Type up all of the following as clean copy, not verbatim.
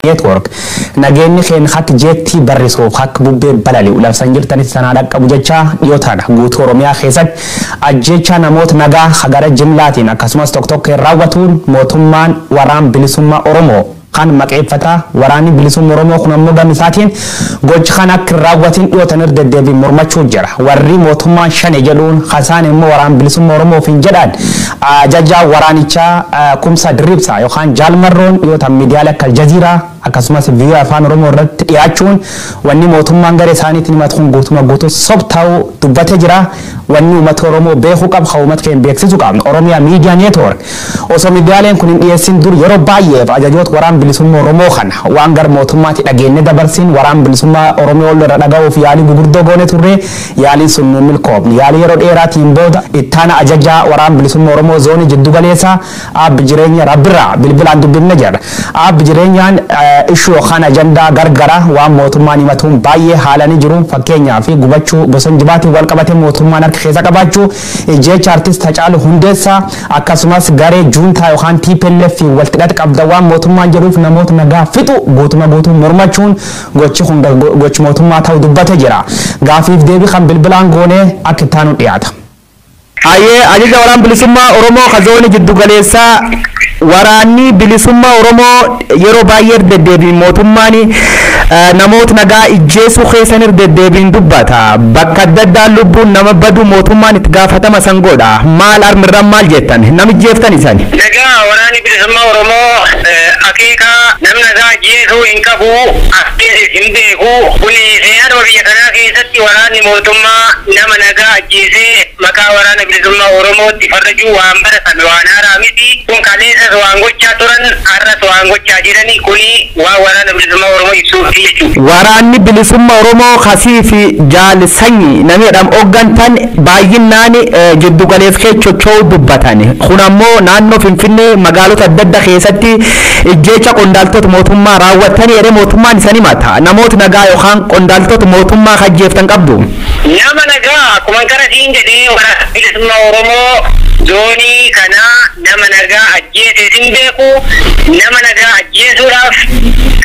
Network nageenyi keenya akka jeettii barrisuuf akka bubbee balali'u labsan jirtanis sanaa dhaqqabu jecha. Dhiyoo tana guutuu Oromiyaa keessatti ajjeechaa namoota nagaa hagara jimlaatiin akkasumas tokko tokko raawwatuun mootummaan Waraan Bilisummaa Oromoo kan maqeeffataa. Waraanni Bilisummaa Oromoo kun ammoo gama isaatiin gocha kan akka hin raawwatin dhiyootan irra deddeebiin mormachuu jira. Warri mootummaan shane jedhuun kasaan immoo Waraan Bilisummaa Oromoof hin jedhan ajajaa waraanichaa Kumsa Dirribsaa yookaan Jaalmarroon dhiyootan miidiyaalee akka Aljaziiraa akkasumas VOA Afaan Oromoo irratti dhiyaachuun wanni mootummaan gara isaaniitiin himatu kun guutuma guutuu sob ta'uu dubbatee jira. Wanni uummata Oromoo beekuu qabu, haa uummata keenya beeksisuu qabnu. Oromiyaa Miidiyaa Network osoo miidiyaaleen kun hin dhiyeessin dur yeroo baay'eef ajajoota Waraan Bilisummaa Oromoo kana waan gara mootummaatti dhageenye dabarsin Waraan Bilisummaa Oromoo irra dhaga'uuf yaalii gurguddoo goone turre, yaaliin sun nu milkoofne. Yaalii yeroo dheeraatiin booda ittaana ajajaa Waraan Bilisummaa Oromoo zoonii jiddu galeessaa Aabbi Jireenya Rabbirraa bilbilaan dubbifne jirra. Aabbi Jireenyaan ishuu yookaan ajandaa gargara waan mootummaan himatuun baay'ee haalanii jiru, fakkeenyaa fi gubachuu bosona jibaatiin wal qabate mootummaan harka keessa qabaachuu, jecha artist Hacaaluu Hundeessaa akkasumas garee juuntaa yookaan TPLF walitti hidhata qabda waan mootummaan jedhuuf namoota nagaa fixu guutuma guutuu mormachuun gochi kun gochi mootummaa ta'uu dubbate jira. Gaafiif deebii kan bilbilaan goonee akka itti aanu dhiyaata. Ayyee, ajaja Waraan Bilisummaa Oromoo ka zoonii jiddu galeessaa, Waraanni Bilisummaa Oromoo yeroo baay'ee deddeebiin mootummaan namoota nagaa ijjeesuu keessan irra deddeebiin dubbata. Bakka adda addaa lubbuun nama badu mootummaan itti gaafatama san godha. Maal armirraan maal jettan? Nama ijjeeftan isani? Egaa Waraanni Bilisummaa Oromoo akeeka namni nagaa ajjeesuu hin qabu, ajjeesis hin beeku. Kuni seenaa biyya kanaa keessatti waraanni mootummaa nama nagaa ajjeesee maqaa Waraana Bilisummaa Oromootti farrajuu waan baratame, waan haaraa miti. Kun kaleessas waan gochaa turan, har'as waan gochaa jirani. Kuni waan Waraana Bilisummaa Oromoo ibsuufi jechuudha. Waraanni Bilisummaa Oromoo kasii fi jaal sanyi namni jedhamu hooggantan baay'inaan jiddu galeessa keessa socho'uu dubbatan. Kun ammoo naannoo Finfinnee magaalota adda addaa keessatti ijjeecha qondaaltota mootummaa raawwatanii jedhee mootummaan isaan himata. Namoota nagaa yookaan qondaaltota mootummaa kajjeeftan qabdu? Nama nagaa akkuma kana siin jedhee, Waraana Bilisummaa Oromoo zoonii kanaa nama nagaa ajjeesee sin beeku, nama nagaa ajjeesuudhaaf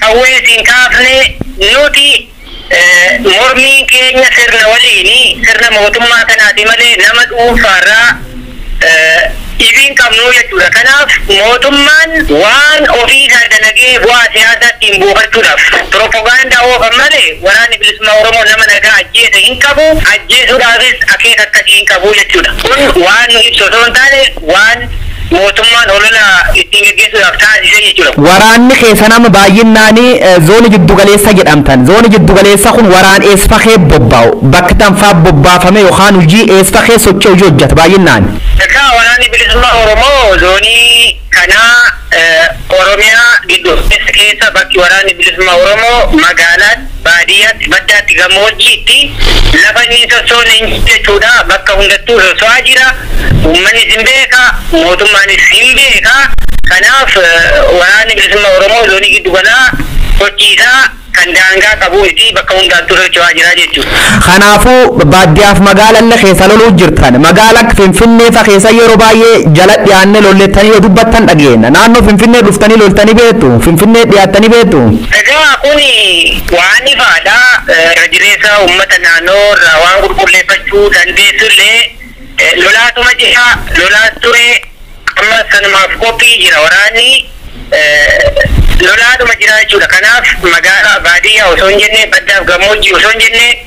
qawwee siin kaafne. Nuti mormiin keenya sirna waliini, sirna mootummaa kanaati malee nama dhuunfaarraa dhibiin qabnu jechuudha. Kanaaf mootummaan waan ofii isaa dalagee bu'aa siyaasaa ittiin buufachuudhaaf propagaandaa oofan malee Waraanni Bilisummaa Oromoo nama nagaa ajjeese hin qabu, ajjeesuudhaafis akeeka akkasii hin qabu jechuudha. Kun waan nu ibsu osoo hin taane waan mootummaan olola ittiin geggeessuudhaaf taasise jechuudha. Waraanni keessa nama baay'inaan zoonii jiddu galeessa jedhamtan. Zoonii jiddu galeessa kun waraan eessa kee bobba'u? Bakka tanfaa bobbaafame yookaan hojii eessa kee socho'u hojii hojjeta baay'inaan? Egaa Waraanni Bilisummaa Oromoo zoonii kanaa Oromiyaa giddu galeessa keessa bakki Waraanni Bilisummaa Oromoo magaalaatti, baadiyyaatti, baddaatti, gammoojjiitti lafa inni sossoone hin jiru jechuudha. Bakka hundattuu sosso'aa jira. Uummannis hin beeka, mootummaanis hin beeka. Kanaaf Waraanni Bilisummaa Oromoo zoonii giddu galaa sochiisaa kan daangaa qabuu fi bakka hundaattuu socho'aa jira jechuudha. Kanaafuu baadiyyaaf magaalallee keessa loluu jirtan. Magaala akka Finfinnee fa keessa yeroo baay'ee jala dhiyaannee lollettanii yoo dubbattan dhageenya. Naannoo Finfinnee dhuftanii loltanii beektu? Finfinnee dhiyaattanii beektu? Egaa kuni waan ifaadha. Irra jireessa uummata naannoo irraa waan qulqulleeffachuu dandeessullee lolaatuma jira, lolaas ture, amma sanumaaf qophii jira waraanni, lolaadhuma jira jechuudha. Kanaaf magaalaa baadiyyaa osoo hin jenne, baddaaf gammoojjii osoo hin jenne,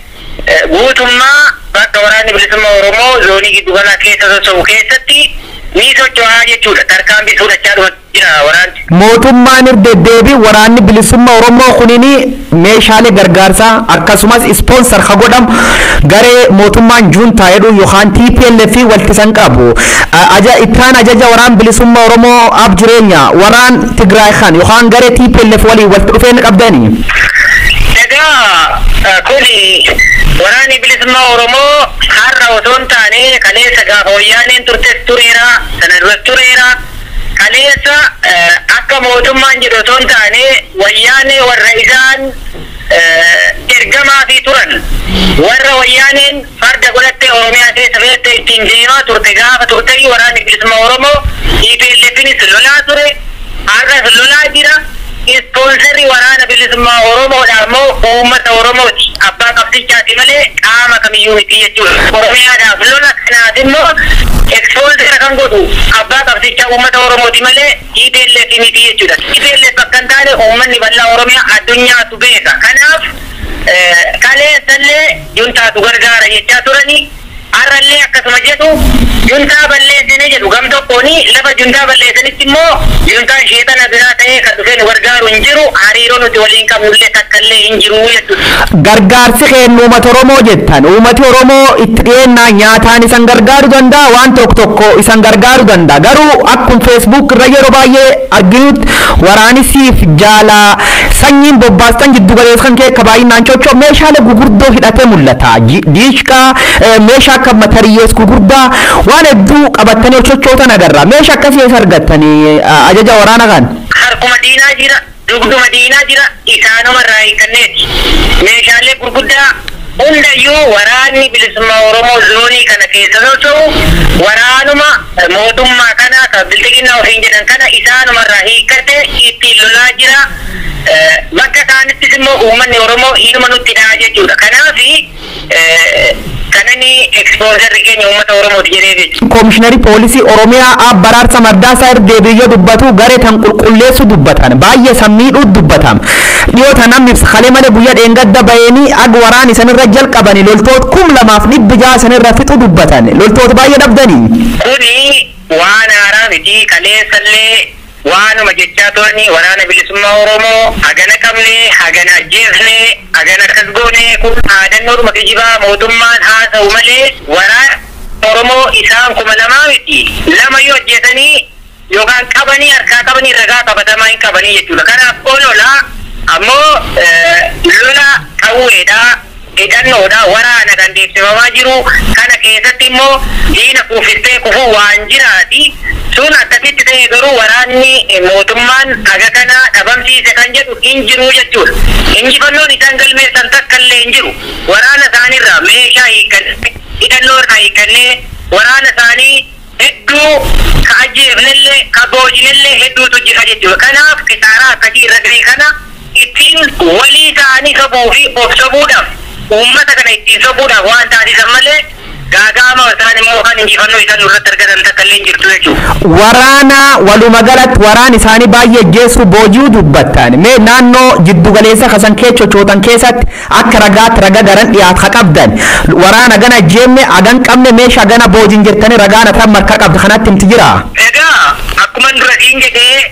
guutummaa bakka Waraanni Bilisummaa Oromoo zoonii giddugalaa keessa socho'u keessatti ni socho'aa jechuudha. Tarkaanfii fudhachaa jira waraanni. Mootummaan irra deddeebii Waraanni Bilisummaa Oromoo kunini meeshaalee gargaarsaa akkasumas sponsor ka godhamu garee mootummaan juuntaa jedhu yookaan TPLF waltisan qabu. Ittaan ajaja Waraan Bilisummaa Oromoo ab jireenya waraan Tigraay kan yookaan garee TPLF waliin walitti dhufeenya qabdanii? Egaa kuni Waraanni Bilisummaa Oromoo har'a osoo hin taane kaleessa gaafa Wayyaaneen turtes tureera, sana duras tureera. Kaleessa akka mootummaan jedhu osoo hin taane Wayyaanee warra isaan ergamaa fi turan, warra Wayyaaneen farda godhattee Oromiyaa keessa fe'attee ittiin deemaa turte gaafa turte Waraanni Bilisummaa Oromoo TPLFinis lolaa ture, har'as lolaa jira. Ispoonserri waraana bilisummaa Oromoodha immoo uummata Oromooti. Abbaa qabsichaati malee qaama kamiyyuu miti jechuudha. Oromiyaadhaaf lola kanaaf immoo ispoonsera kan godhu abbaa qabsichaa uummata Oromooti malee TPLF miti jechuudha. TPLF bakka hin taane uummanni bal'aa Oromiyaa addunyaatu beeka. Kanaaf kaleessallee juntaatu gargaara jechaa turani. Har'allee akkasuma jedhu, juntaa balleessine jedhu. Gam tokkooni lafa juntaa balleessanitti immoo juntaan sheexana biraa ta'ee kan dhufee nu gargaaru hin jiru, hariiroo nuti waliin qabnullee takkallee hin jiru jechuudha. Gargaarsi keenya uummata Oromoo jettan, uummati Oromoo itti dhiyeennaa nyaataan isan gargaaruu danda'a, waan tokko tokko isan gargaaruu danda'a. Garuu akkuma Facebook irra yeroo baay'ee arginutti waraanisiif jaala sanyiin bobbaastan jiddu galeessa kan kee akka baay'inaan socho'u meeshaalee gurguddoo hidhatee mul'ata. Diishqaa, meeshaa akka matariyyees gurguddaa waan hedduu qabattanii sochootan agarra. Meeshaa akkasii eessa argattanii ajaja waraana kan? Harkuma diinaa jira, dugduma diinaa jira, isaanuma irraa hiikanneeti. Meeshaalee gurguddaa hundayyuu waraanni bilisummaa Oromoo zoonii kana keessa socho'u waraanuma mootummaa kana kan bilxiginnaa ofiin jedhan kana isaanuma irraa hiikkate ittiin lolaa jira. Bakka isaanittis immoo uummanni Oromoo hinuma nutti dhaha jechuudha. Kanaafi kanani ispoonsarri keenya uummata Oromooti jedhee jechuudha. Koomishinari poolisii Oromiyaa Abbaa Araarsa Mardaasaa irra deebi'ee dubbatu garee tan qulqulleessu dubbatan, baay'ee sammiidhuu dubbatan. Dhiyoo tanaan ibsa kalee malee guyyaa dheengadda baheenii ag waraan isanirra jalqabanii loltoota 2600 isanirra fixu dubbatan, loltoota baay'ee dhabdanii. Kuni waan haaraa miti, kaleessallee waanuma jechaa turani. Waraana bilisummaa Oromoo hagana qabne, hagana ajjeefne, hagana akkas goone, kun dhaadannoodhuma kijibaa mootummaan haasa'u malee waraana Oromoo isaan 2000 miti, lama yoo ajjeesanii yookaan qabanii harkaa qabanii ragaa qabatamaa hin qabanii jechuudha. Kanaaf olola ammoo lola qawweedhaa, hidhannoodha waraana kan deemsifamaa jiru kana keessatti immoo diina kuufistee kufuu waan jiraati. Sun akkasitti ta'e garuu waraanni mootummaan haga kana dhabamsiise kan jedhu hin jiru jechuudha. Injifannoon isaan galmeessan takka illee hin jiru. Waraana isaaniirraa meeshaa hiikkannee, hidhannoo irraa hiikkannee, waraana isaanii hedduu ka ajjeefnellee ka boojinellee hedduutu jira jechuudha. Kanaaf kisaaraa akkasii irra ga'e kana ittiin walii isaanii sobuu fi of sobuudhaaf, uummata kana ittiin sobuudhaaf waan taasisan malee gaagaama isaan immoo kan injifannoo isaan nurratti argatan takka illee hin jirtu jechuudha. Waraana walumaa galatti waraan isaanii baay'ee geessu booji'uu dubbattan. Mee naannoo jiddugaleessa kasan kee chochootan keessatti akka ragaatti raga garan dhiyaatu ha qabdan. Waraana gana jeenne hagan qabne, meeshaa gana boojin jettanii ragaan atan markaa qabda kanatti himti jira. Egaa akkuma dura siin jedhee,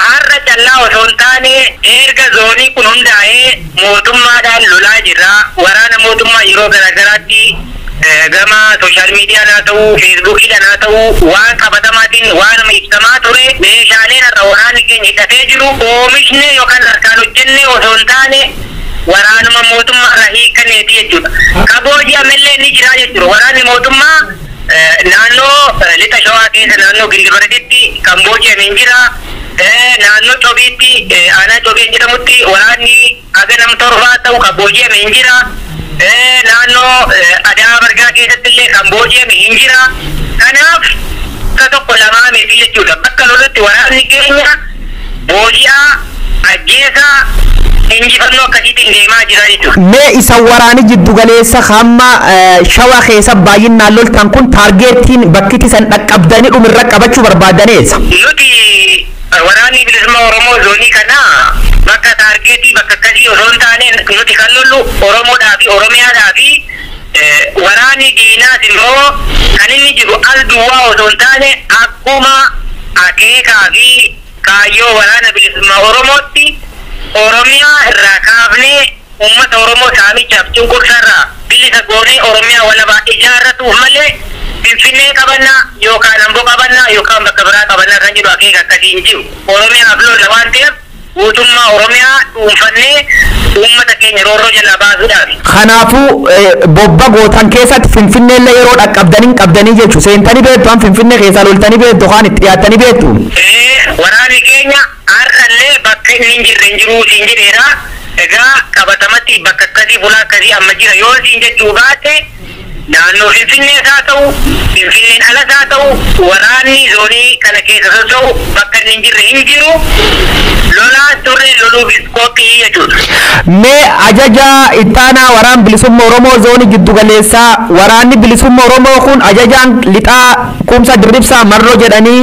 har'a callaa osoo hin taane erga zoonii kun hundaa'ee mootummaadhaan lolaa jirra. Waraana mootummaa yeroo garaagaraatti gama social miidiyaan haa ta'u, Facebookiidhaan haa ta'u, waan qabatamaatiin waan ibsamaa ture, meeshaaleen har'a waraanni keenya hidhatee jiru oomishne yookaan harkaan hojjenne osoo hin taane waraanuma mootummaa irraa hiikkaneeti jechuudha. Ka booji'amellee ni jira jechuudha. Waraanni mootummaa naannoo lixa Shawaa keessa naannoo Gindibaratitti kan booji'ame hin jira. Naannoo Cobiitti, aanaa Cobii jedhamutti waraanni haga nam torbaa ta'u kan booji'ame hin jira. Naannoo Adaa Bargaa keessatti illee kan booji'ame hin jira. Kanaaf akka tokko lamaa miti jechuudha. Bakka lolatti waraanni keenya booji'aa, ajjeesaa, injifannoo akkasiitiin deemaa jira jechuudha. Mee isa waraani jiddugaleessa hamma Shawaa keessa baay'inaan loltan kun targetiin bakki isan dhaqqabdanii dhumirra qabachuu barbaadaneessa? Nuti waraanni bilisummaa Oromoo zoonii kana bakka targetii bakka akkasii osoo hin taane nuti kan lollu Oromoodhaa fi Oromiyaadhaa fi waraanni diinaas immoo kan inni jiru al duwwaa osoo hin taane akkuma akeekaa fi kaayyoo waraana bilisummaa Oromootti Oromiyaa irraa kaafnee uummata Oromoo saamichaaf cunqursaarraa bilisa goonee Oromiyaa walabaa ijaarratuuf malee Finfinnee qabannaa yookaan Amboo qabannaa yookaan bakka biraa qabannaa kan jedhu akeeka akkasii hin jiru. Oromiyaaf lola waan ta'eef guutummaa Oromiyaa dhuunfannee uummata keenya roorroo jalaa baasuudhaaf. Kanaafuu bobba gootan keessatti Finfinnee illee yeroo dhaqqabdanii qabdanii jechuudha. Seentanii beektu, waan Finfinnee keessaa loltanii beektu, waan itti dhiyaattanii beektu. Waraanni keenya har'allee bakka inni hin jirre hin jiru siin jedheera. Egaa qabatamatti bakka akkasii fuula akkasii amma jira yoo siin jechuu baate Naannoo Finfinnees haa ta'u, Finfinneen alas haa ta'u, waraanni zoonii kana keessa socho'u bakka inni hin jirre hin jiru. Lolaan turre loluufis qophii jechuudha. Mee ajaja ittaanaa waraan bilisummaa Oromoo zoonii giddugaleessaa, waraanni bilisummaa Oromoo kun ajajaan lixaa Kumsa Dirribsaa Marroo jedhanii,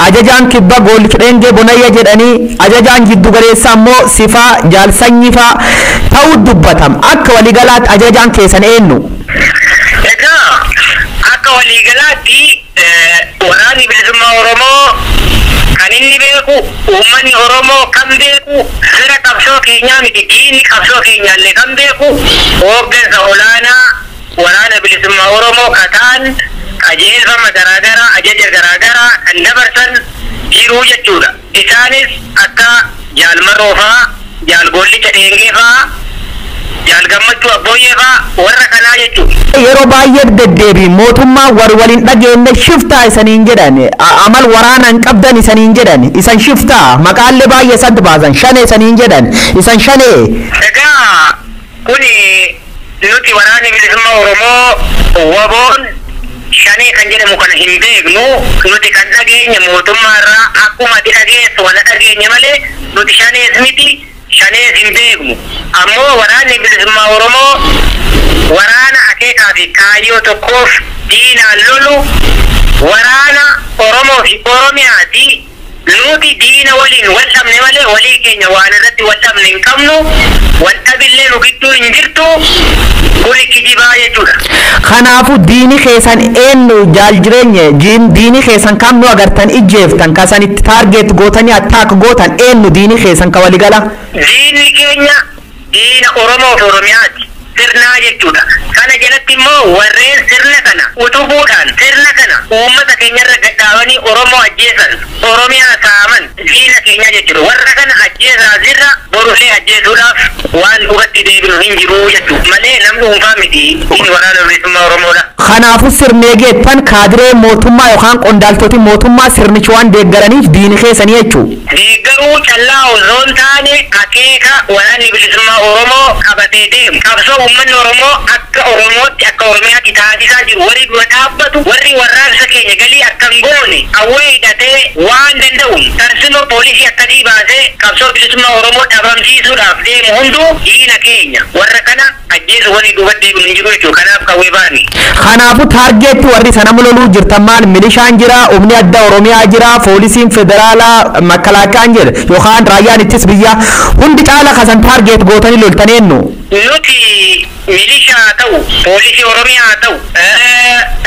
ajajaan kibba Goollichu Dheengee Bonayya jedhanii, ajajaan giddugaleessaa immoo Sifaa Jaalsanyifaa ta'uu dubbatam. Akka waliigalaatti ajajaan keessan eenyu? Egaa akka waliigalaatti waraanni bilisummaa Oromoo kan inni beeku, uummanni Oromoo kan beeku, fira qabsoo keenyaa miti diinni qabsoo keenyaallee kan beeku, hooggansa olaanaa waraana bilisummaa Oromoo kataan qajeelfama garaagaraa ajaja garaagaraa kan dabarsan jiru jechuudha. Isaanis akka Jaal Marroo fa'aa, Jaal Goollicha Dheengee fa'aa, Jaal Gammachuu Abbooyyee fa'aa warra kanaa jechuudha. Yeroo baay'ee deddeebiin mootummaa warri waliin dhageenye shiftaa isaniin jedhan, amal waraana hin qabdan isaniin jedhan, isan shiftaa maqaalee baay'ee isatti baasan, shanee isaniin jedhan, isan shanee. Egaa kuni nuti waraanni bilisummaa Oromoo waboon shanee kan jedhamu kana hin beeknu. Nuti kan dhageenye mootummaa irraa akkuma ati dhageessu wala dhageenye malee nuti shanees miti, shanees hin beeknu. Ammoo waraanni bilisummaa Oromoo waraana akeekaa fi kaayyoo tokkoof diinaan lolu, waraana Oromoo fi Oromiyaati. Nuti diina waliin wal dhabne malee walii keenya waan irratti wal dhabne hin qabnu, wal dhabillee nu gidduu hin jirtu, kuni kijibaa jechuudha. Kanaafuu diini keessan eenyu jaal jireenye? Diini keessan kam nu agartan ijjeeftan kasan itti taargeet gootanii attaak gootan eenyu diini keessan ka waligala? Diinni keenya diina Oromoo fi Oromiyaati. Sirnaa jechuudha. Kana jalatti immoo warreen sirna kana utubuudhaan sirna kana uummata keenyarra gadhaabanii Oromoo ajjeesan, Oromiyaa saaman diina keenya jechuudha. Warra kana ajjeesaa jirra, borullee ajjeesuudhaaf waan duubatti deebinu hin jiru jechuudha. Malee namni dhuunfaa miti inni waraana bilisummaa Oromoodha. Kanaafuu sirnee geettan kaadiree mootummaa yookaan qondaaltoti mootummaa sirnichi waan deeggaraniif diini keessanii jechuudha. Deeggaruu callaa osoo hin taane akeeka waraanni bilisummaa Oromoo qabatee deemu. Qabsoo uummanni Oromoo akka Oromootti akka Oromiyaatti taasisaa jiru warri dura dhaabbatu, warri warraaqsa keenya galii akka hin goone qawwee hidhatee waan danda'uun tarsimoo poolisii akkasii baasee qabsoo bilisummaa Oromoo dhabamsiisuudhaaf deemu hunduu diina keenya. Warra kana ajjeesu walii duubatti deebinu hin jiru jechuudha. Kanaaf qawwee baani. Kanaafuu taargeetti warri sana loluu jirtan maal? Milishaan jira, humni adda Oromiyaa jira, poolisiin federaalaa, makalaakaan jira yookaan raayyaan ittis biyyaa hundi caala kasan taargeet gootanii loltan eenyu? Nuti milishaa ta'u, poolisii Oromiyaa ta'u,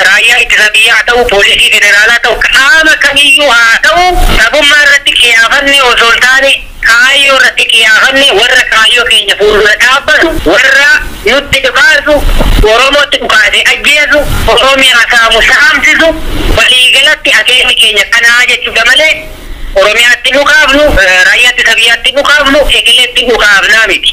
raayyaa ittisa biyyaa ta'u, poolisii federaalaa ta'u, qaama kamiyyuu haa ta'u, sabummaa irratti qiyaafanne osoo hin taane kaayyoo irratti qiyaafanne warra kaayyoo keenya fuuldura dhaabbatu, warra nutti dhukaasu, Oromootti dhukaasee ajjeesu, Oromiyaa saamu saamsisu, waliigalatti akeekni keenya kanaa jechuudha malee Oromiyaatti dhukaafnu, raayyaa ittisa biyyaatti dhukaafnu, eegaleetti dhukaafnaa miti.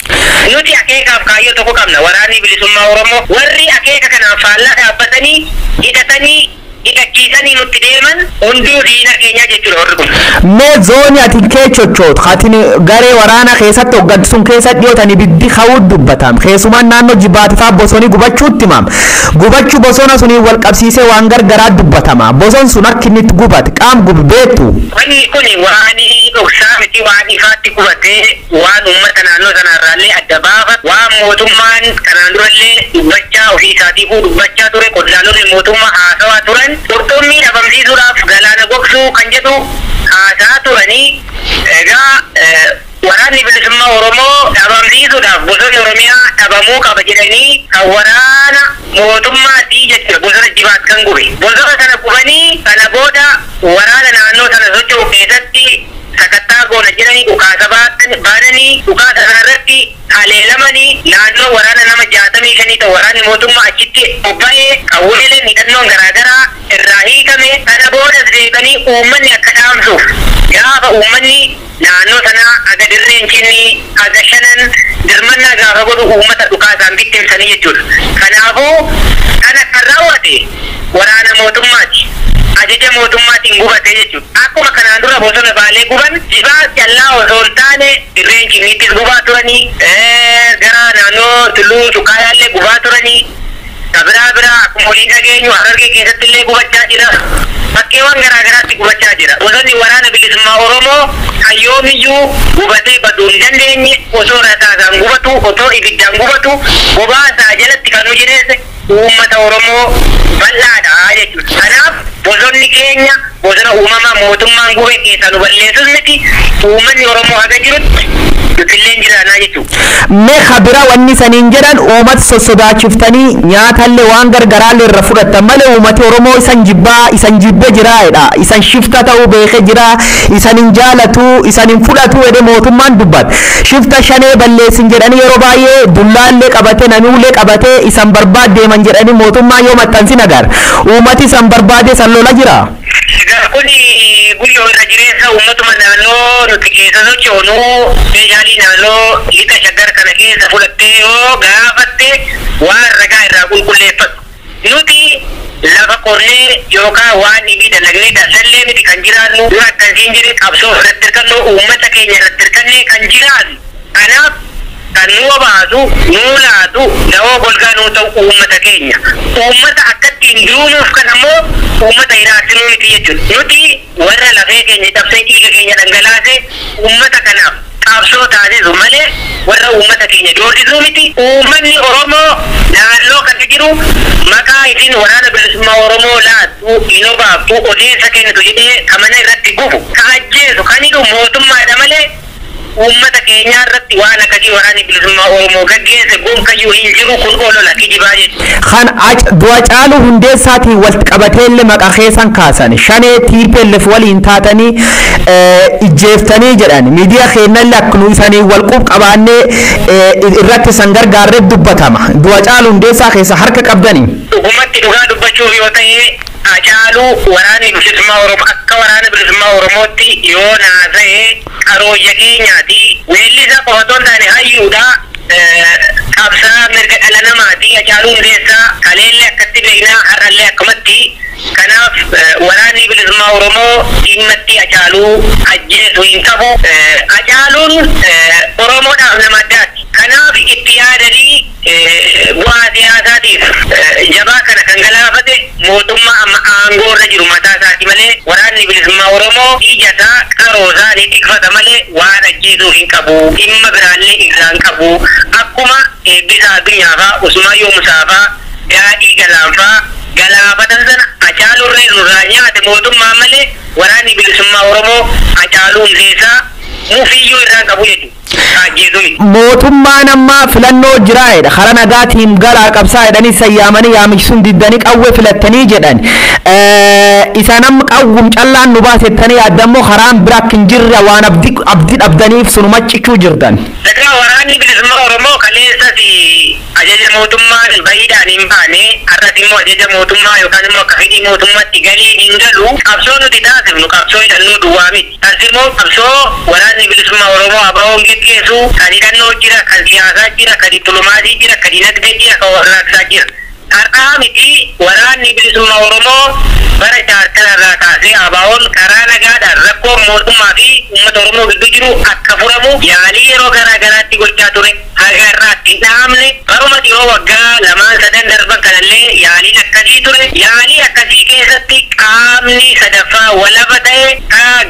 Nuti akeekaaf kaayyoo tokko qabna. Waraanni bilisummaa Oromoo warri akeeka kanaaf faallaa dhaabbatanii hidhatanii hidhachiisanii nutti deeman hunduu diina keenya jechuudha warri kun. Mee zoonii ati kee chochootu ati garee waraanaa keessatti hooggantu sun keessa dhiyootan ibiddi ka'uu dubbatam. Keessumaan naannoo Jibaatifaa bosonii gubachuutti himam. Gubachuu bosona sunii wal qabsiisee waan gargaraa dubbatama. Boson sun akka inni itti gubate qaam gube beektu. Wanni kun waan dhoksaa miti, waan ifaatti gubatee waan uummata naannoo sanarraallee adda baafatu, waan mootummaan kanaan durallee dubbachaa ofii isaatiifuu dubbachaa ture, qondaalonni mootummaa haasawaa turan, qurxummii dhabamsiisuudhaaf galaana gogsuu kan jedhu haasaa turanii. Egaa waraanni bilisummaa Oromoo dhabamsiisuudhaaf bosonni Oromiyaa dhabamuu qaba jedhanii kan waraana mootummaatii jechuudha bosona Jibaat kan gube. Bosona sana gubanii kana booda waraana naannoo sana socho'u keessatti sakattaa goona jedhanii dhukaasa baananii dhukaasa sanarratti haleelamanii naannoo waraana nama 65 ta'u waraanni mootummaa achitti bobba'ee qawweeleen hidhannoon garaagaraa irraa hiikame. Kana boodas deebi'anii uummanni akka dhaamsuuf gaafa uummanni naannoo sanaa aga dirreen cinni aga shanan dirmannaa gaafa godhu uummata dhukaasaan bittimsanii jechuudha. Kanaafuu kana kan raawwate waraana mootummaati. Ajaja mootummaatiin gubate jechuudha. Akkuma kanaan dura bosona Baalee guban, Jibaat callaa osoo hin taane dirreen cinniittis gubaa turanii, gara naannoo Tulluu Cuqqaalaallee gubaa turanii. Bakka biraa biraa akkuma waliin dhageenyu Harargee keessatti illee gubachaa jira. Bakkeewwan garaa garaatti gubachaa jira. Bosonni waraana bilisummaa Oromoo kan yoomiyyuu gubatee baduu hin dandeenye osoo rasaasaan gubatu, otoo ibiddaan gubatu, bobaa isaa jalatti kan nu jireesse uummata Oromoo bal'aadha jechuudha. Kanaaf bosonni keenya bosona uumamaa mootummaan gube keessaa nu balleessus miti, uummanni Oromoo haga jirutti nutillee jiraannaa jechuudha. Mee kabira wanni saniin jedhan uummata sossodaachiftanii nyaatallee waan gargaraallee irra fudhattan malee uummati Oromoo isan jibbaa isan jibbe jiraadha. Isan shifta ta'uu beekee jira, isan hin jaalatu, isan hin fudhatu jedhee mootummaan dubbata. Shifta shanee balleessin jedhanii yeroo baay'ee dullaallee qabatee namuullee qabatee isan barbaad deeman jedhanii mootummaan yoo maxxansin agarra. Uummati isan barbaade isan lola jira. Egaa kun guyyoo irra jireessa uummatuma naannoo nuti keessa sochoonu meeshaalee naannoo lixa Shaggar kana keessa fudhattee yoo gaafatte waan ragaa irraa qulqulleeffatu. Nuti lafa qonnee yookaan waan dhibii dalagnee daldallee miti kan jiraannu, dura akkasiin jedhe qabsoo irratti hirkannu, uummata keenya irratti hirkannee kan jiraannu. Kanaaf kan nu obaasu, nu laatu, dawoo golgaa nuu ta'u uummata keenya. Uummata akkattiin duunuuf kan ammoo uummata hiraarsinuu miti jechuudha. Nuti warra lafee keenya cabsee dhiiga keenya dhangalaase uummata kanaaf qabsoo taasisu malee warra uummata keenya doorsisuu miti. Uummanni Oromoo naannoo kana jiru maqaa isin waraana bilisummaa Oromoo laattu, hin obaaftu, odeessa kennitu jedhee kamana irratti gubu, ka ajjeesu, kan hidhu mootummaadha malee uummata keenyaa irratti waan akkasii waraanni bilisummaa Oromoo gaggeesse gonkayyuu hin jiru, kun olola kijibaa jechuudha. Kan du'a Caaluu Hundeessaatiin walitti qabateellee maqaa keessan kaasan shanee TPLF waliin taatanii ijjeeftanii jedhan miidiyaa keenyallee akkuma isanii wal qub qabaannee irratti isan gargaarree dubbatama. Du'a Caaluu Hundeessaa keessa harka qabdanii. Dhugumatti dhugaa dubbachuuf yoo ta'e Hacaaluu waraanni bilisummaa Oromoo akka waraana bilisummaa Oromootti yoo naasa'e qarooyya keenyaati. Weellisaa qofa otoo hin taane hayyuudha. Qabsaa mirga dhala namaati. Hacaaluu Hundeessaa kaleellee akkatti beeknaa, har'allee akkumatti. Kanaaf waraanni bilisummaa Oromoo dhimmatti Hacaaluu ajjeesu hin qabu. Hacaaluun Oromoodhaaf nama addaati. Kanaaf itti yaadanii bu'aa siyaasaatiif jabaa kana kan galaafate mootummaa amma aangoo irra jiru mataa isaati malee waraanni bilisummaa Oromoo ija isaa qaroo isaa ni tikfata malee waan ajjeesuuf hin qabu. Dhimma biraallee irraa hin qabu. Akkuma Eebbisaa Addunyaa fa'aa, Usmaayyoo Musaa fa'aa, Daadhii Galaan fa'aa galaafatan sana Hacaaluu irra nurraa nyaate mootummaa malee waraanni bilisummaa Oromoo Hacaaluu Hundeessaa mufiyyuu irraa qabu jechuudha. Mootummaan amma filannoo jiraa'edha. Karaa nagaatiin galaa qabsaa jedhanii sayyaamanii yaamichisuun diddanii qawwee filattanii jedhan. Isaan amma qawwum callaan nu baasettanii yaaddammoo karaan bira akka hin jirre waan abdii dhabdaniif sunuma cichuu jirtan. Egaa waraanni bilisummaa Oromoo kaleessas ajaja mootummaan bahiidhaan hin baane, har'as immoo ajaja mootummaa yookaan immoo akka fedhii mootummaatti galii hin galu. Qabsoo nuti taasifnu qabsoo hidhannoo duwwaa miti. Tarsimoo qabsoo waraanni bilisummaa Oromoo ABO'n geggeessu kan hidhannoo jira, kan siyaasaa jira, kan dippiloomaasii jira, kan dinagdee jira, kan warraaqsaa jira. Har'aa miti waraanni bilisummaa Oromoo bara chaartara irraa kaasee ABO'n karaa nagaadhaan rakkoo mootummaa fi uummata Oromoo gidduu jiru akka furamu yaalii yeroo garaa garaatti gochaa ture. Haga irraatti hin dhahamne baruma dhiyoo waggaa 2-3 darban kanallee yaaliin akkasii ture. Yaalii akkasii keessatti qaamni sadaffaa walaba ta'e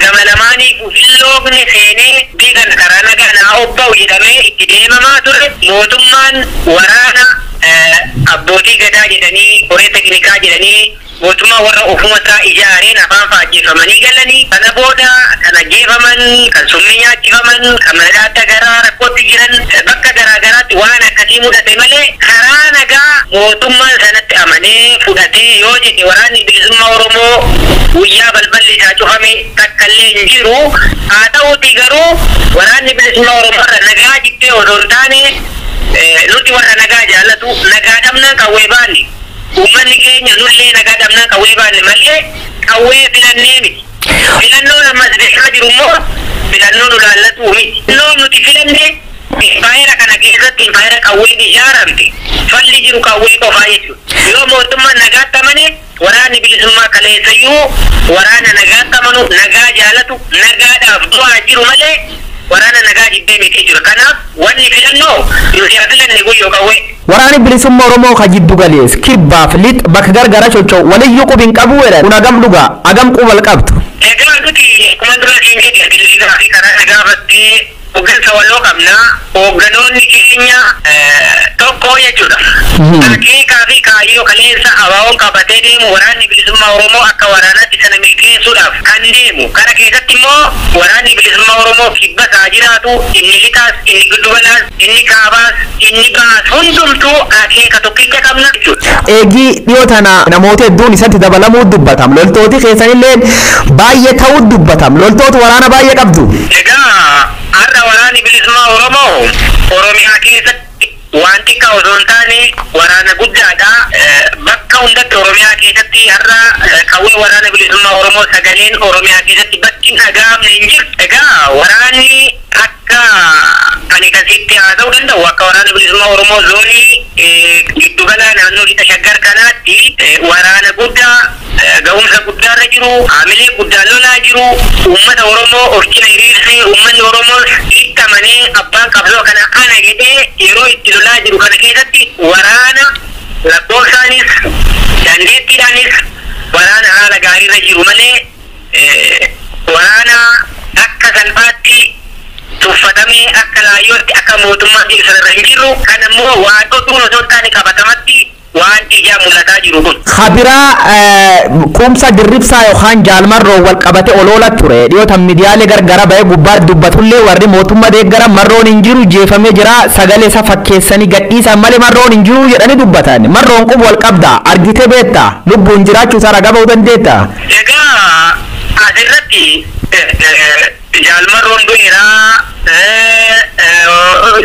gama lamaanii filloogni seenee biikan karaa nagaa naa obba'u jedhamee itti deemamaa ture. Mootummaan waraana abbootii gadaa jedhanii koree teknikaa jedhanii mootummaa warra ofuma isaa ijaareen afaan faajjeffamanii galanii kana booda kan ajjeefaman, kan summii nyaachifaman, kan mana adda garaa rakkootti jiran bakka garaa garaatti waan akkasii mudate malee karaa nagaa mootummaan sanatti amanee fudhatee yoo jedhe waraanni bilisummaa Oromoo guyyaa balballi isaa cufame takkallee hin jiru. Haa ta'uutii garuu waraanni bilisummaa Oromoo irra nagaa jibbee osoo hin taane nuti warra nagaa jaallatu nagaa dhabnaan qawwee baanne. Uummanni keenya nullee nagaa dhabnaan qawwee baanne malee qawwee filannee miti. Filannoon ammas deemaa jiru immoo filannoo nu laallatu miti. Filannoon nuti filanne impaayera kana keessatti impaayera qawween ijaaramte falli jiru qawwee qofaa jechuudha. Yoo mootummaan nagaatti amane waraanni bilisummaa kaleessayyuu waraana nagaatti amanu, nagaa jaalatu, nagaadhaaf du'aa jiru malee waraana nagaa jibbee miti jechuudha. Kanaaf wanni filannoo nuti haa filanne guyyoo qawwee. Waraanni bilisummaa Oromoo ka jiddu galees kibbaaf lixa bakka gargara socho'u waliyyuu qubi hin qabu jedhan. Kun hagam dhugaa, hagam quba qabdu? Egaa nuti akkuma dura siin jedhe bilisa fi karaa nagaafatti hooggansa waloo qabna. Hoogganoonni keenya tokko jechuudha. Akeekaa fi kaayyoo kaleessa ABO'n qabatee deemu waraanni bilisummaa Oromoo akka waraanaatti sana milkeessuudhaaf kan deemu. Kana keessatti immoo waraanni bilisummaa Oromoo kibbas haa jiraatu, inni lixaas, inni giddugalaas, inni kaabaas, inni baas hundumtuu akeeka tokkicha qabna jechuudha. Eegii dhiyoo tana namoota hedduun isatti dabalamuu dubbatam. Loltooti keessanillee baay'ee ta'uu dubbatam. Loltoota waraana baay'ee qabdu. Egaa har'a waraanni bilisummaa Oromoo Oromiyaa keessatti waan xiqqaa osoo hin taane waraana guddaadha. Bakka hundatti Oromiyaa keessatti har'a qawwee waraana bilisummaa Oromoo sagaleen Oromiyaa keessatti bakki hin dhaga'amne hin jiru. Egaa waraanni akka ani kasitti haasa'uu danda'u akka waraana bilisummaa Oromoo zoonii giddugala naannoo lixa Shaggar kanaatti waraana guddaa ga'umsa guddaarra jiru, haamilee guddaan lolaa jiru, uummata Oromoo of cina hiriirsee uummanni Oromoos itti amanee abbaan qabsoo kana ana jedhee yeroo itti lolaa jiru kana keessatti waraana lakkoofsaanis dandeettiidhaanis waraana haala gaariirra jiru malee waraana akka salphaatti tuffatamee akka laayyootti akka mootummaa jiru sanarra hin jirru. Kan ammoo waan oduun osoo hin taane qabatamatti waan ijaa mul'ataa jiru kun. Kabiraa kumsa dirribsaa yookaan jaalmarroo wal qabate oloola ture. Dhiyootan miidiyaalee gargara ba'ee gubbaa dubbatullee warri mootummaa deeggara marroon hin jiru jeefamee jira, sagalee isa fakkeessanii gadhiisan malee marroon hin jiru jedhanii dubbatan. Marroon quba wal qabda, argitee beekta, lubbuun jiraachuu isaa ragaa ba'uu dandeetta. Egaa asirratti jaalmarroon du'eeraa,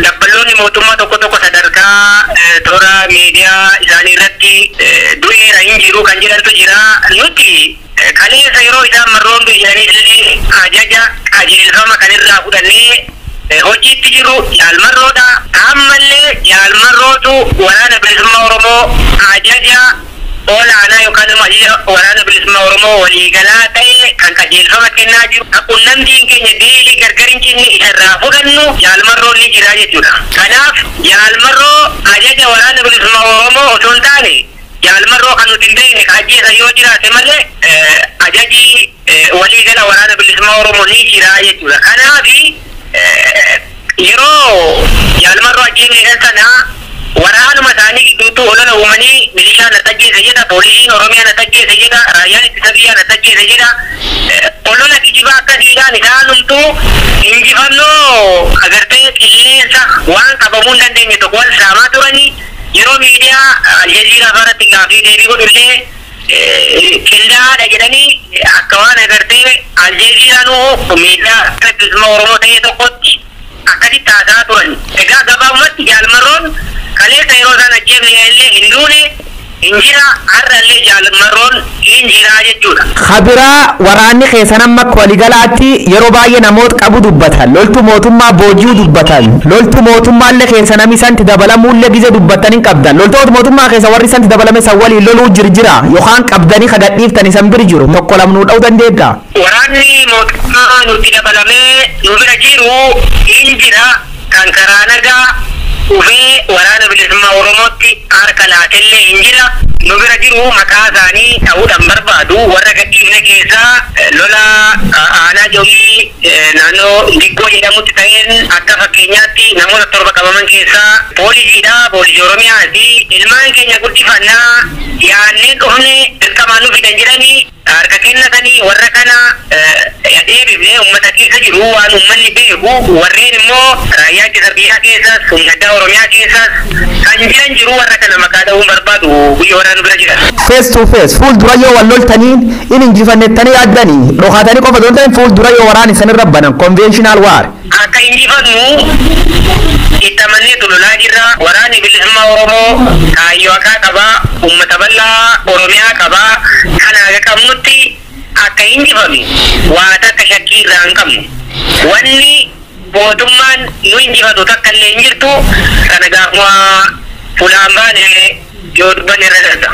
dabballoonni mootummaa tokko tokko sadarkaa toora miidiyaa isaanii irratti du'eera hin jiru kan jedhantu jira. Nuti kaleessa yeroo isaan marroon du'e jedhanii illee ajaja qajeelfama kan irraa fudhannee hojiitti jiru jaalmarroodha. Ammallee jaalmarrootu waraana bilisummaa Oromoo ajaja olaanaa yookaan immoo ajaja waraana bilisummaa Oromoo waliigalaa ta'e kan qajeelfama kennaa jiru. Qunnamtiin keenya deelii gargar hin cinne isarraa fudhannu jaalmarroon ni jira jechuudha. Kanaaf jaalmarroo ajaja waraana bilisummaa Oromoo osoo hin taane jaalmarroo kan nuti hin beekne ka ajjeesan yoo jiraate malee ajaji waliigala waraana bilisummaa Oromoo ni jira jechuudha. Kanaaf yeroo jaalmarroo ajjeefne sana waraanuma isaanii gidduutti olola uumanii milishaan na tajjeese jedha, poolisiin Oromiyaa na tajjeese jedha, raayyaan ittisa biyyaa na tajjeese jedha. Olola kijibaa akkasiidhaan isaanumtuu injifannoo agartee qilleensa waan qabamuu hin dandeenye tokko wal saamaa turanii yeroo miidiyaa Aljazeeraa irratti gaaffii deebii godhullee qindaa'aadha jedhanii akka waan agartee Aljazeeraanuu miidiyaa bilisummaa Oromoo ta'e tokkotti akkasitti haasa'aa turan. Egaa gabaabumatti jaalmarroon kaleessa yeroo isaan ajjeefne illee hin duune, hin jira, har'a illee jaalmarroon hin jira jechuudha. Kabiraa waraanni keessan amma akka waliigalaatti yeroo baay'ee namoota qabu dubbatan, loltuu mootummaa booji'uu dubbatan, loltuu mootummaallee keessa namni isanti dabalamuullee gize dubbatan hin qabdan. Loltoota mootummaa keessa warri isanti dabalame san waliin loluu jirjira yookaan qabdanii kagadhiiftan isan biri jiru tokko lamnuu dha'uu dandeetta. Waraanni mootummaa nutti dabalamee nu bira jiru hin jira kan karaa nagaa dhufee waraana bilisummaa Oromootti harka laatellee hin jira. Nu bira jiru maqaa isaanii ta'uudhaan barbaadu warra gadhiifne keessaa lola aanaa jawii naannoo Diggoo jedhamutti ta'een akka fakkeenyaatti namoota 7 qabaman keessaa poolisiidha, poolisii Oromiyaati. Ilmaan keenya guddifannaa yaannee dhufne dirqamaan nu fidan jedhanii harka kennatanii warra kana deebifnee uummata keessa jiru waan uummanni beeku warreen immoo raayyaa ittisa biyyaa keessas humna addaa Oromiyaa keessas kan jiran jiru warra kana maqaa dha'uun barbaadu guyyaa warra nu bira jiran. Face to face fuuldura yoo wal loltaniin in injifannettanii yaaddanii dhokaatanii qofa osoo hin ta'in fuuldura yoo waraan isanirra banan conventional war. Akka injifannu itti amanneetu lolaa jirra. Waraanni bilisummaa Oromoo kaayyoo haqaa qabaa, uummata bal'aa Oromiyaa qabaa. Kana haga qabnutti akka injifame waa takka shakkii irraa hin qabnu. Wanni mootummaan nu injifatu takka illee hin jirtu. Kana gaafuma fulaan baane Yoo dubbanne irra darba.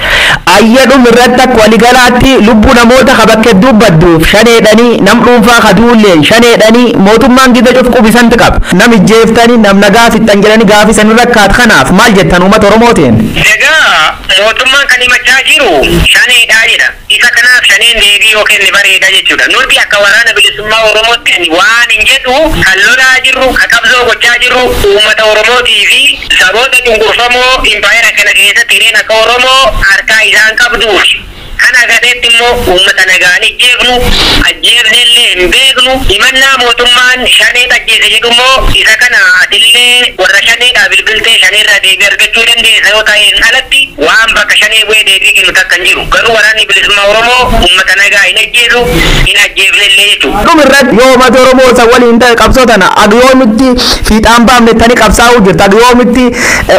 Ayyadhum irratti akka waligalaatti lubbuu namoota ka bakka dubbadduuf shaneedhanii nam dhuunfaa ka duulleen shaneedhanii mootummaan gida cuf qubisanti qaba. Nam ijjeeftanii nam nagaa fixxan jedhanii gaafii san irra kaat kanaaf maal jettan uummata Oromootiin? Egaa mootummaan kan himachaa jiru shaneedhaa jedha. Isa kanaaf shaneen deebii yoo kenne bareeda jechuudha. Nuti akka waraana bilisummaa Oromootti waan hin jedhu kan lolaa jirru, kan qabsoo gochaa jirru uummata Oromootii fi saboota cunqurfamoo impaayera kana keessatti hireen akka Oromoo harkaa isaan qabduufi. Kan agarreetti immoo uummata nagaan ijjeefnu, ajjeefnellee hin beeknu, himannaa mootummaan shanee ajjeese jedhu immoo isa kana atillee warra shaneedhaa bilbiltee shaneerraa deebii argachuu dandeessa yoo ta'een alatti waan bakka shanee bu'ee deebii kennu takka hin jiru. Garuu waraanni bilisummaa Oromoo uummata nagaa hin ajjeesu, hin ajjeefnellee jechuudha. Dhum irratti yoo uummata Oromoo isa waliin ta'e qabsoo tana agiyoomitti fiixaan baafnettanii qabsaa'uu jirta. Agiyoomitti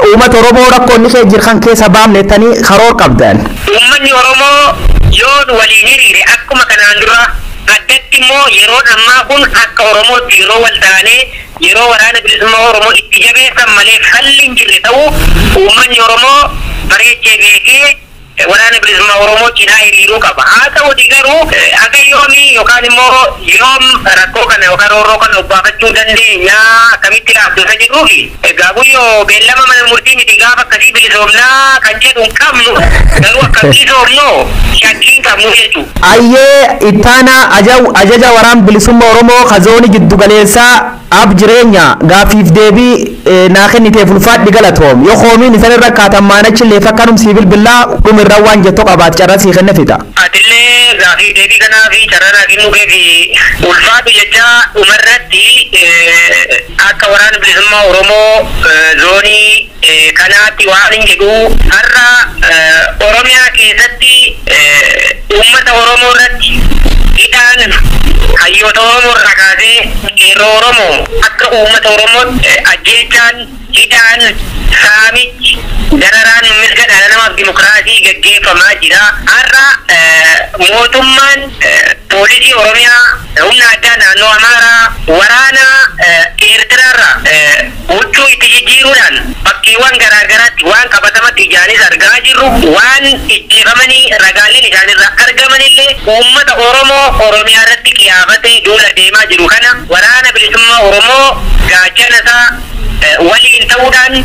uummata Oromoo rakkoo inni kee jiru kan keessa baafnettanii karoor qabdan. Uummanni Oromoo yoo waliin hiriire akkuma kanaan dura addatti immoo yeroon ammaa kun akka Oromootti yeroo wal taanee yeroo waraana bilisummaa Oromoo itti jabeessan malee falli hin jirre ta'uu uummanni Oromoo bareechee beekee waraana bilisummaa Oromoo cinaa hiriiruu qaba. Haa ta'uti garuu haga yoomii yookaan immoo yoom rakkoo kana yookaan roorroo kana obbaafachuu dandeenya akkamitti dhaabdu isa jedhuufi egaa guyyoo beellama mana murtii miti gaafa akkasii bilisoomnaa kan jedhu hin qabnu garuu akka bilisoomnu shakkii hin qabnu jechuudha. Ayyee ittaanaa ajaja waraan bilisummaa Oromoo ka zoonii jiddu galeessaa ab jireenya gaafiif deebii naa kenniteef ulfaadhi galatoom yoo koomiin isan irra kaatan maanachillee fakkanum sii bilbilaa dhumirra waan jettu qabaat carra sii kenne fixa. Atillee gaafii deebii kanaa fi carra naa kennuu keefi ulfaatu jecha dhumarratti akka waraana bilisummaa Oromoo zoonii kanaatti waan hin jedhu har'a Oromiyaa keessatti uummata Oromoo irratti hidhaan hayyoota Oromoo irraa kaasee qeerroo Oromoo akka uummata Oromootti ajjeechaan hidhaan saamichi dararaan mirga dhala namaaf dimokiraasii gaggeeffamaa jira. Har'a mootummaan poolisii Oromiyaa humna addaa naannoo Amaaraa waraana Eertiraarraa huccuu itti jijjiiruudhaan bakkeewwan garaagaraatti waan qabatamatti ijaanis argaa jirru waan ijjeefamanii ragaaleen isaanirraa argamanillee uummata Oromoo Oromiyaa irratti qiyaafatee duula deemaa jiru kana waraana bilisummaa Oromoo gaachana isaa waliin ta'uudhaan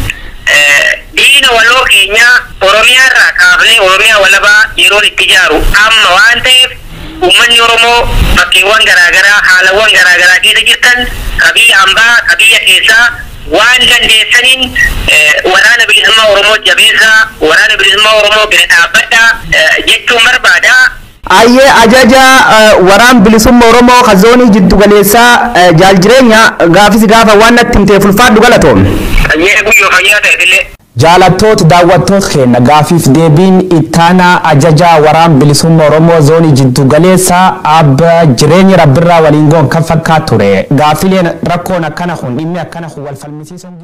diina waloo keenya Oromiyaa irraa kaafnee Oromiyaa walabaa yeroon itti ijaaru amma waan ta'eef uummanni Oromoo bakkeewwan garaagaraa haalawwan garaagaraa keessa jirtan qabiyya hambaa qabiyya keessaa waan dandeessaniin waraana bilisummaa Oromoo jabeessaa waraana bilisummaa Oromoo bira dhaabbadhaa jechuun barbaada. Ayyee ajaja waraan bilisummaa Oromoo ka zoonii jiddu galeessaa jaal jireenya gaafis gaafa waan natti himteef ulfaadhu galatoom. Ayyee guyyoo fayyaa ta'e illee. Jaalattoota daawwattoota keenya gaafiif deebiin ittaanaa ajajaa waraan bilisummaa Oromoo zoonii jiddu galeessaa abba jireenya rabbirraa waliin goon kan fakkaatu ture. Gaafileen rakkoon akkana kun dhimmi akkana kun wal falmisiisuun.